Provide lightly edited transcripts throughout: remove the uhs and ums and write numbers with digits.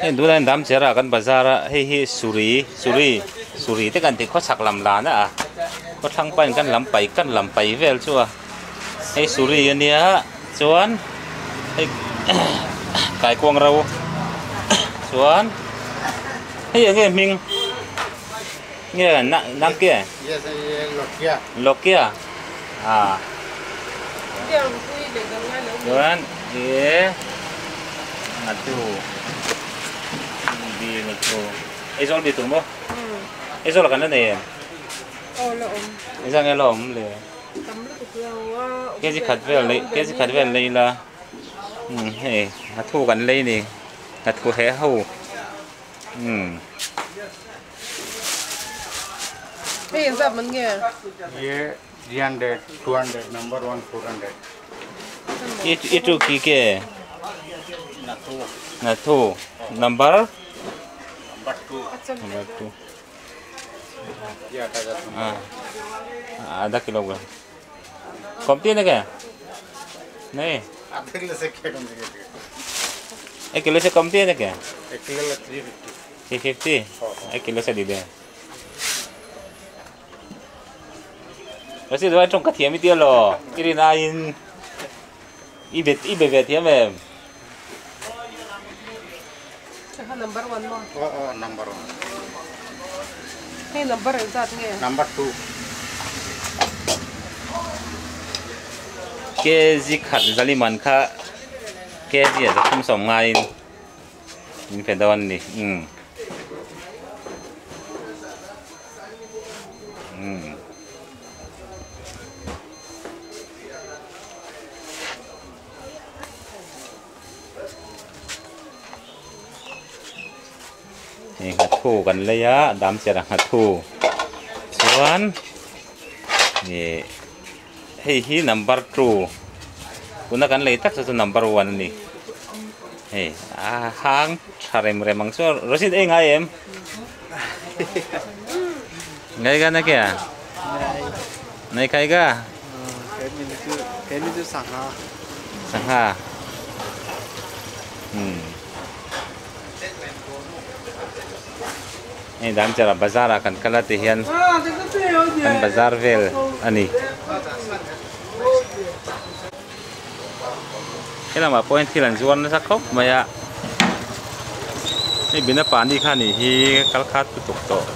Hei tunah hian Damchera kan bazar a hei hi suri suri suri te kan tih khawchhak lam lan a khawthlang pain kan lam pai kan lam pai vel chu a hei suri a nia chuan hei kaikuang ro chuan hei eng nge hming nge nam ke lokia ah chuan ih ngatu bi ngatu Aizawl bi tur maw Aizawl ah kan la nei em engzah nge la awm le kg khat vel lei kg khat vel lei ila umm hei nghathu kan lei a ni nghathu heh ho umm. Hei engzah man nge? 300, 200, number 1, 400. I tu ki ke? Nathu. Number? Number 2. Number 2. Ah. आधा kilogram कमती है ना क्या नहीं आधा किलो से क्या कम से एक किलो से कमती है ना क्या एक किलो 350 350 एक किलो से दे दे Rasi duai tawng ka thiam i tia law i rin aiin i bet i be ve thiam em. Kha number one maw? Aw aw number one. Hei number engzat nge? Number two. Kg khat zaliman kha kg ah zathum sawm ngaiin min pe dawn a ni umm. Umm. Hei nghathu kan lei a dam cher a nghathu chuan ih hei hi number two tuna kan lei tak chu chu number one a ni hei a hang tha rem rem ang chu Roshit ei ngai em. Ngai ka na kya? Nai kai ka? Keimi chu sangha. Sangha. Hmm. Hei dam chara bazar ah kan kal a ti hian kan bazar vel a ni. Helamah pawh hian thil an zuar nasa khawp mai a hei bina pani kha nih hi kal khat lutuk tawh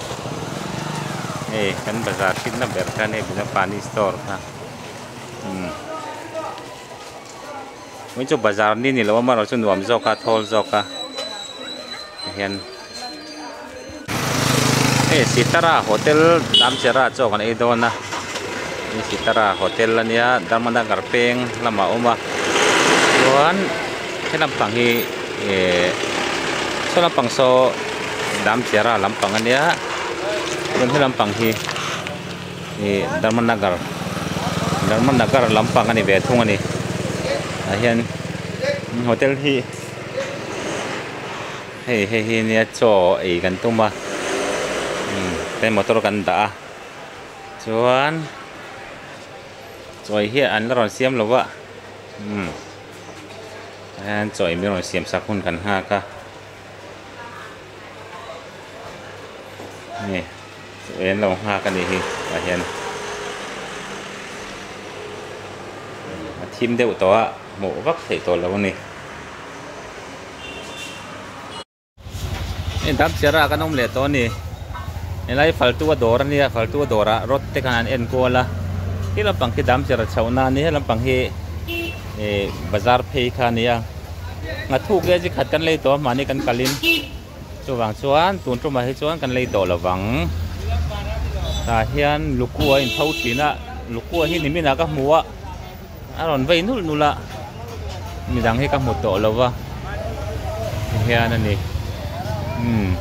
hei kan bazar hrinna ber kha nia bina pani store kha umm vawiin chu bazar ni ni lo a amaherawhchu chu nuam zawk a thawl zawk a tihian hei sitara hotel damchera chaw kan ei dawn a hei sitara hotel ania dharmanagar peng lamah a awm a chuan he lampang hi ihh saw lampang saw damchera lampang ania chuan he lampang hi ih dharmanagar dharmanagar lampang ani ve thung ani tah hian hotel hi. Hei hei hi nia chaw ei kan tum a umm tlem motor kan dah a chuan chaw ei hi an la rawn siam lo va umm hian chaw ei min rawn siam sak hun kan nghak a hei chaw ei an lo nghak a nih hi tah hian a thim deuh tawh a hmuh vak theih tawh lo a ni. Hei Damchera kan awm leh tawh a ni helai faltu a dawr a nia faltu a dawrah rod te khan an en kual a he lampang khi Damchera chhoh na a ni he lampang hi ih bazar phei kha a ni a nghathu ke chi khat kan lei tawh a mahni kan kalin chuvang chuan tun tumah hi chuan kan lei tawh lo vang tah hian lukua a intho thin a lukua hi nimin ah ka hmu a. A rawn vei nulh nulh a midang hi ka hmu tawh lo va tihian a ni umm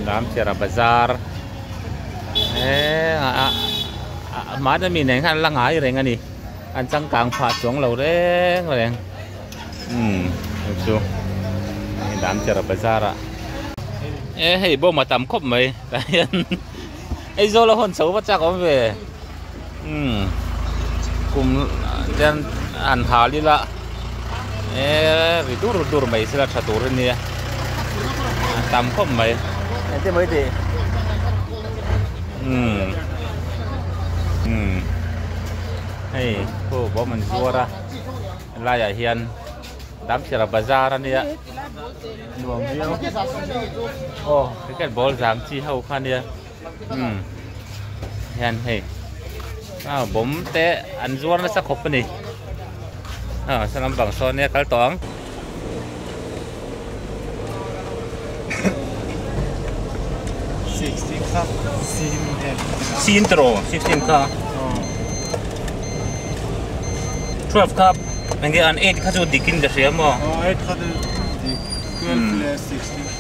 Ramchera bazar eee a hmana mi nen khan an la ngai reng a ni an changkang phah chuang lo reng reng umm hei chu Ramchera bazar ah e hei bawm a tam khawp mai tah hian Aizawl a hawn chho va chak awm ve. Umm kum ten han hal ila eee ri dur dur mai sela tha tur a nia. A tam khawp mai. Engtin maw i tih? Umm umm hei khu bawm an zuar a helaiah hian Damchera bazar a nia nuam viau aw cricket ball zang chi ho kha ania umm hian hei a bawm te an zuar nasa khawp a ni a saw lampang sawn nia kal tawh ang. Sin tiraw 16 kha 12 kha enge an 8 kha chu dikin ka hria maw 8 kha chu dik 12 leh 16.